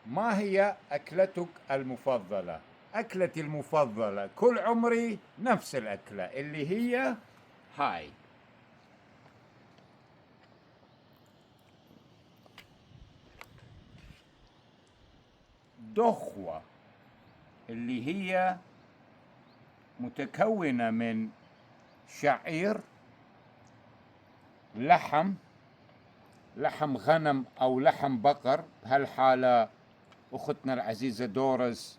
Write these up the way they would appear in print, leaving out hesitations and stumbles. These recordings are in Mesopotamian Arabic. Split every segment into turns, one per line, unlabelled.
ما هي أكلتك المفضلة؟ أكلتي المفضلة كل عمري نفس الأكلة اللي هي هاي، دخوة، اللي هي متكونة من شعير، لحم غنم أو لحم بقر. بهالحالة أختنا العزيزة دورز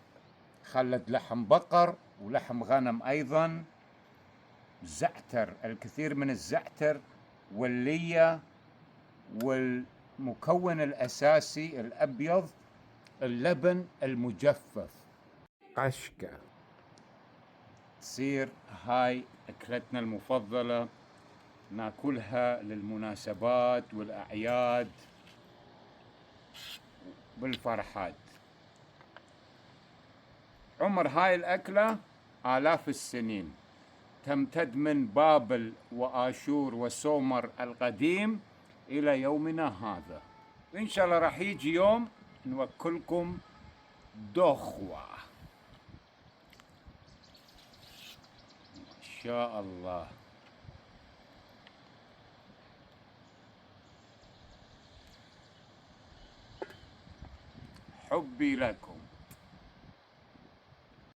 خلت لحم بقر ولحم غنم أيضا، زعتر، الكثير من الزعتر واللية، والمكون الأساسي الأبيض اللبن المجفف، قشكة. تصير هاي أكلتنا المفضلة، ناكلها للمناسبات والأعياد بالفرحات. عمر هاي الأكلة آلاف السنين، تمتد من بابل وآشور وسومر القديم إلى يومنا هذا. إن شاء الله راح يجي يوم نوكلكم دخوة إن شاء الله. حبي لكم.